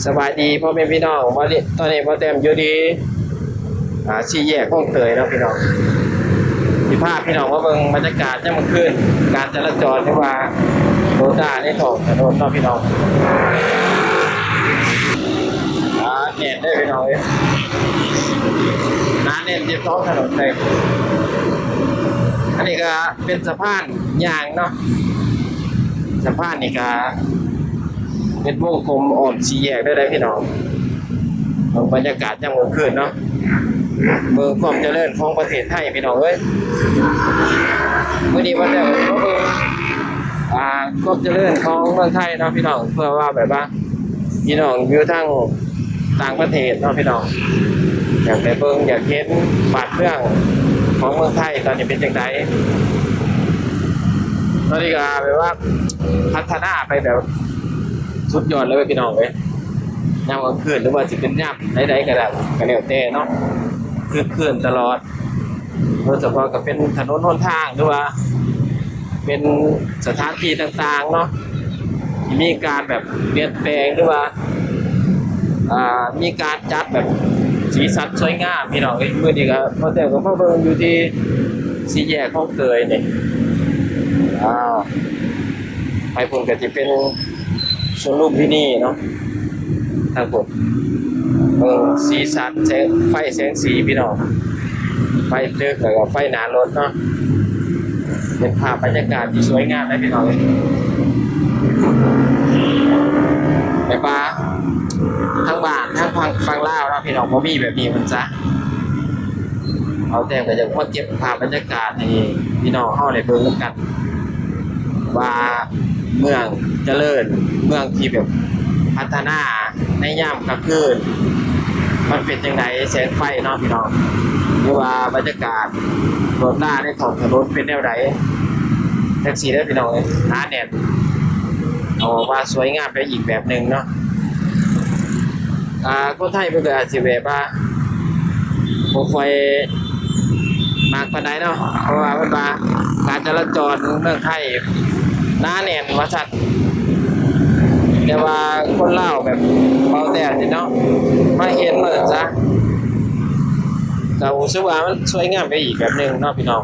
ສະບາຍດີພໍ່ແມ່ພີ່ນ້ອງ, ຕອນນີ້ ຕອນນີ້ບ່າວແຕ້ມຢູ່ທີ່ ອ່າ ສີ່ແຍກຄອງເຕີຍເນາະພີ່ນ້ອງ. ຊິພາພີ່ນ້ອງມາເບິ່ງບັນຍາກາດຍາມກາງຄືນ ການຈະລາຈອນ ຫຼືວ່າໂດດາໃນທ້ອງຖະໜົນເນາະພີ່ນ້ອງ. ໜາແໜ້ນເດີພີ່ນ້ອງເອີຍ, ໜາແໜ້ນເຕັມທ້ອງຖະໜົນເລີຍ. ອັນນີ້ກໍເປັນສະພານຍ່າງເນາະ, ສະພານນີ້ກໍເປັນວົງກົມອ້ອມສີ່ແຍກເລີຍເດີພີ່ນ້ອງ. ເບິ່ງບັນຍາກາດຍາມກາງຄືນເນາະ, ເບິ່ງຄວາມຈະເລີນຂອງປະເທດໄທພີ່ນ້ອງເອີຍ. ມື້ນີ້ວ່າແຕ່ມາເບິ່ງ ອ່າ ຄວາມຈະເລີນຂອງເມືອງໄທເນາະພີ່ນ້ອງ, ເພື່ອວ່າແບບວ່າພີ່ນ້ອງຢູ່ທາງຕ່າງປະເທດເນາະພີ່ນ້ອງ ຢາກໄດ້ເບິ່ງ ຢາກເຫັນບ້ານເມືອງຂອງເມືອງໄທຕອນນີ້ເປັນຈັ່ງໃດ. ຕອນນີ້ກໍແບບວ່າພັດທະນາໄປແບບສຸດຍອດເລີຍພີ່ນ້ອງເອີຍ. ຍາມກາງຄືນ ຫຼືວ່າຊິເປັນຍາມໃດໆກໍໄດ້ ກໍແລ້ວແຕ່ເນາະ, ຄຶກຄື້ນຕະຫຼອດ. ໂດຍສະເພາະກໍເປັນຖະໜົນຫົນທາງ ຫຼືວ່າເປັນສະຖານທີ່ຕ່າງໆເນາະ ທີ່ມີການແບບປ່ຽນແປງ ຫຼືວ່າ ອ່າ ມີການຈັດແບບສີສັນສວຍງາມພີ່ນ້ອງເອີຍ. ມື້ນີ້ກໍ ບ່າວແຕ້ມກໍມາເບິ່ງຢູ່ທີ່ສີ່ແຍກຄອງເຕີຍນີ້. ອ້າວ ໄປພຸ້ນກໍຊິເປັນສວນລຸມພິນີເນາະ ທາງພຸ້ນ. ເບິ່ງສີສັນແສງໄຟແສງສີພີ່ນ້ອງ, ໄຟຕຶກ ແລ້ວກໍໄຟໜ້າລົດເນາະ. ເປັນພາບບັນຍາກາດທີ່ສວຍງາມເລີຍພີ່ນ້ອງເອີຍ. ແບບວ່າທາງບ້ານ ທາງຝັ່ງ ຝັ່ງລາວເນາະພີ່ນ້ອງ ບໍ່ມີແບບນີ້ເພິ່ນຊະ. ເຮົາແຕ່ກໍຢາກມາເກັບພາບບັນຍາກາດໃຫ້ພີ່ນ້ອງເຮົາໄດ້ເບິ່ງນຳກັນ ວ່າເມືອງຈະເລີນ ເມືອງທີ່ແບບພັດທະນາໃນຍາມກາງຄືນ ມັນເປັນຈັ່ງໃດ ແສງໄຟເນາະພີ່ນ້ອງ ຫຼືວ່າບັນຍາກາດໂດດາໃນທ້ອງຖະໜົນເປັນແນວໃດ ຈັ່ງຊີ້ເດີພີ່ນ້ອງເອີຍ. ໜາແໜ້ນ ເອົາວ່າສວຍງາມໄປອີກແບບໜຶ່ງເນາະ. ອ່າ ຄົນໄທເພິ່ນກໍອາດຊິແບບວ່າບໍ່ຄ່ອຍມັກປານໃດເນາະ ເພາະວ່າເພິ່ນວ່າການຈະລາຈອນເມືອງໄທໜາແໜ້ນວ່າຊັ້ນ. ແຕ່ວ່າຄົນລາວແບບເບົາແຕ້ມນີ້ເນາະ ມາເຫັນວ່າຊັ້ນຊະ ກໍຮູ້ສຶກວ່າມັນສວຍງາມໄປອີກແບບໜຶ່ງເນາະພີ່ນ້ອງ.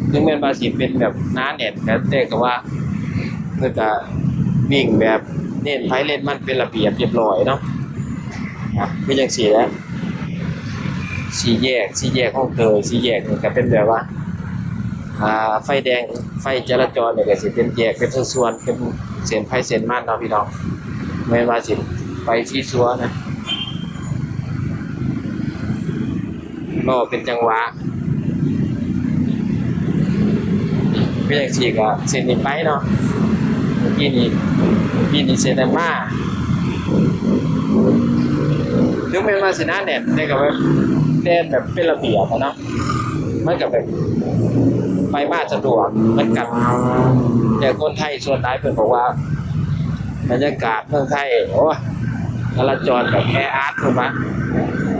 ເຖິງແມ່ນວ່າຊິເປັນແບບໜາແໜ້ນ ແຕ່ກໍວ່າ ເພິ່ນກະວິ່ງແບບເລນໃຜເລນມັນເປັນລະບຽບລຽບຮ້ອຍເນາະ ຄືຈັ່ງຊີ້ແຫຼະ. ສີ່ແຍກ ສີ່ແຍກຂອງເຕີຍ ສີ່ແຍກນີ້ກະເປັນແບບວ່າ ອ່າ ໄຟແດງ ໄຟຈະລາຈອນນີ້ກະຊິເປັນແຍກເປັນສ່ວນໆ ເປັນເສັ້ນໃຜເສັ້ນມັນເນາະພີ່ນ້ອງ. ແມ່ນວ່າຊິໄປສີຊົວນະ ລໍເປັນຈັງຫວະ ເປັນຈັ່ງຊີ້ກະເສັ້ນນີ້ໄປເນາະ. ເມື່ອກີ້ນີ້ ເມື່ອກີ້ນີ້ເສັ້ນນັ້ນມາ ເຖິງແມ່ນວ່າຊິໜາແໜ້ນ ແຕ່ກະແບບແລ່ນແບບເປັນລະບຽບອະເນາະ ມັນກະແບບໄປມາສະດວກເໝືອນກັນ. ແຕ່ຄົນໄທສ່ວນຫຼາຍເພິ່ນບອກວ່າ ບັນຍາກາດເມືອງໄທ ໂອ້ຍ ຈະລາຈອນແບບແອອັດ ເພິ່ນວ່າ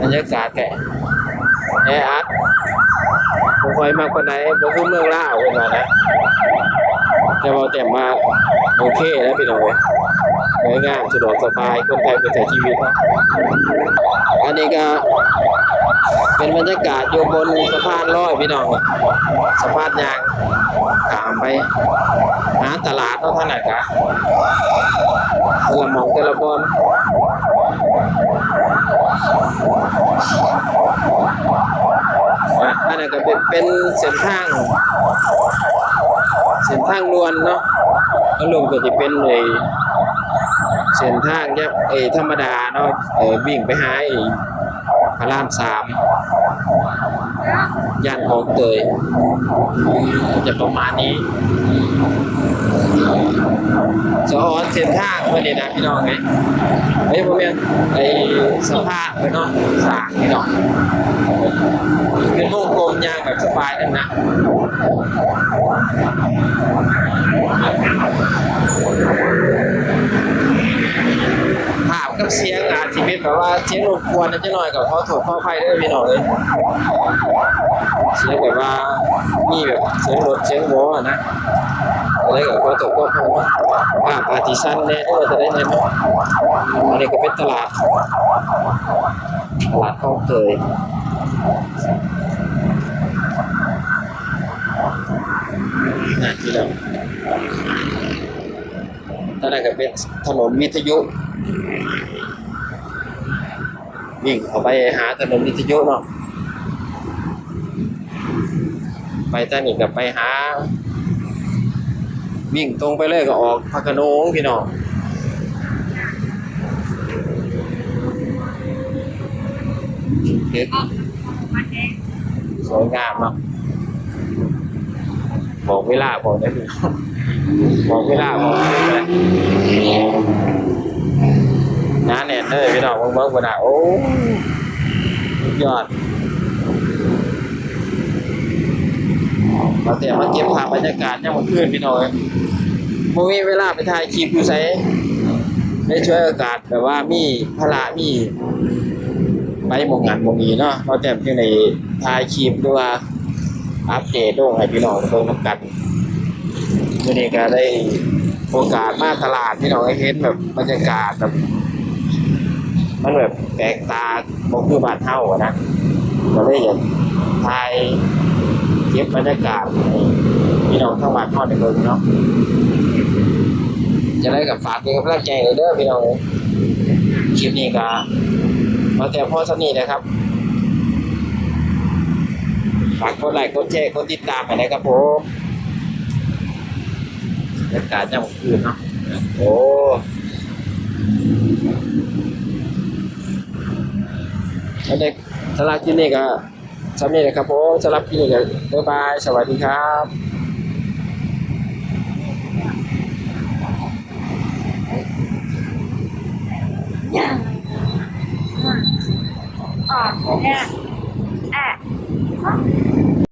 ບັນຍາກາດແບບແອອັດ ບໍ່ຄ່ອຍມັກປານໃດ ບໍ່ຄືເມືອງລາວ ເພິ່ນວ່ານະ. ແຕ່ເວົ້າແຕ່ວ່າໂອເຄແລ້ວພີ່ນ້ອງເອີຍ ສວຍງາມ ສະດວກສະບາຍ ຄົນໄທເພິ່ນໃຊ້ຊີວິດເນາະ. ອັນນີ້ກະເປັນບັນຍາກາດຢູ່ບົນສະພານລອຍພີ່ນ້ອງ ສະພານຍ່າງ ຂ້າມໄປຫາຕະຫຼາດເນາະ ທາງນັ້ນກະ ແຕ່ລະໝ່ອງແຕ່ລະບ່ອນ. ອັນນັ້ນກະເປັນ ເປັນເສັ້ນທາງ ເສັ້ນທາງດ່ວນເນາະ ທາງລຸ່ມກະຊິເປັນໄອ້ ເສັ້ນທາງຈະ ເອີ ທຳມະດາເນາະ ເອີ ວິ່ງໄປຫາ ເອີ ພະລາມສາມ ຍ່ານຄອງເຕີຍ ຈະປະມານນີ້ ສະອອນເສັ້ນທາງເພິ່ນນີ້ນະ ພີ່ນ້ອງເອີຍ. ເອີຍ ບໍ່ແມ່ນ ໄອ້ສະພານເພິ່ນເນາະ ສ້າງພີ່ນ້ອງ ເປັນວົງກົມຍ່າງແບບສະບາຍນຳນະ. ພາບກັບສຽງອາດຊິເປັນແບບວ່າສຽງລົບກວນຈັກໜ້ອຍ ກໍຂໍໂທດຂໍອະໄພເດີພີ່ນ້ອງເອີຍ. ສຽງແບບວ່າມີແບບສຽງລົດສຽງວໍນະ ກໍເລີຍກໍຂໍໂທດຂໍອະໄພເນາະ. ພາບອາດຊິສັ່ນແດ່ ຫຼືວ່າຈະໄດ້ແດ່ເນາະ. ອັນນີ້ກໍເປັນຕະຫຼາດ ຕະຫຼາດຄອງເຕີຍນະພີ່ນ້ອງ. ທາງນັ້ນກໍເປັນຖະໜົນວິທະຍຸ ວິ່ງເຂົ້າໄປຫາຖະໜົນວິທະຍຸເນາະ. ໄປທາງນີ້ກໍໄປຫາ ວິ່ງຕົງໄປເລີຍກໍອອກພະໂຂນງພີ່ນ້ອງ. ສວຍງາມເນາະ. ບອກເວລາ ບອກໄດ້ ບອກເວລາ ບອກໄດ້ ໜາແໜ້ນເດີພີ່ນ້ອງ. ເບິ່ງ ເບິ່ງພຸ້ນນະ ໂອ້ ສຸດຍອດ. ວ່າແຕ່ມາເກັບພາບບັນຍາກາດຍາມກາງຄືນພີ່ນ້ອງເອີຍ ບໍ່ມີເວລາໄປຖ່າຍຄລິບຢູ່ໃສ ໄດ້ສວຍໂອກາດ ແບບວ່າມີພາລະ ມີໄປໝ່ອງນັ້ນໝ່ອງນີ້ເນາະ ເຮົາແຕ້ມຈຶ່ງໄດ້ຖ່າຍຄລິບ ຫຼືວ່າອັບເດດລົງໃຫ້ພີ່ນ້ອງເບິ່ງນຳກັນ. ມື້ນີ້ກໍໄດ້ໂອກາດມາຕະຫຼາດ ພີ່ນ້ອງ ໃຫ້ເຫັນແບບບັນຍາກາດແບບ ມັນແບບແປກຕາ ບໍ່ຄືບ້ານເຮົາຫັ້ນນະ ກໍເລີຍຢາກຖ່າຍເກັບບັນຍາກາດໃຫ້ພີ່ນ້ອງທາງບ້ານເຮົາໄດ້ເບິ່ງເນາະ. ຈັ່ງໃດກໍຝາກເປັນກຳລັງໃຈໃຫ້ເດີພີ່ນ້ອງ. ຄລິບນີ້ກໍມາແຕ່ພໍສ່ຳນີ້ແຫຼະຄັບ. ຝາກກົດໄລ ກົດແຊ ກົດຕິດຕາມໃຫ້ແດ່ຄັບຜົມ. ບັນຍາກາດຍາມກາງຄືນເນາະ ໂອ້ ອັນນີ້ ສຳລັບຄລິບນີ້ກໍສ່ຳນີ້ແຫຼະຄັບຜົມ. ສຳລັບຄລິບນີ້ກໍບາຍບາຍ ສະຫວັດດີຄັບ.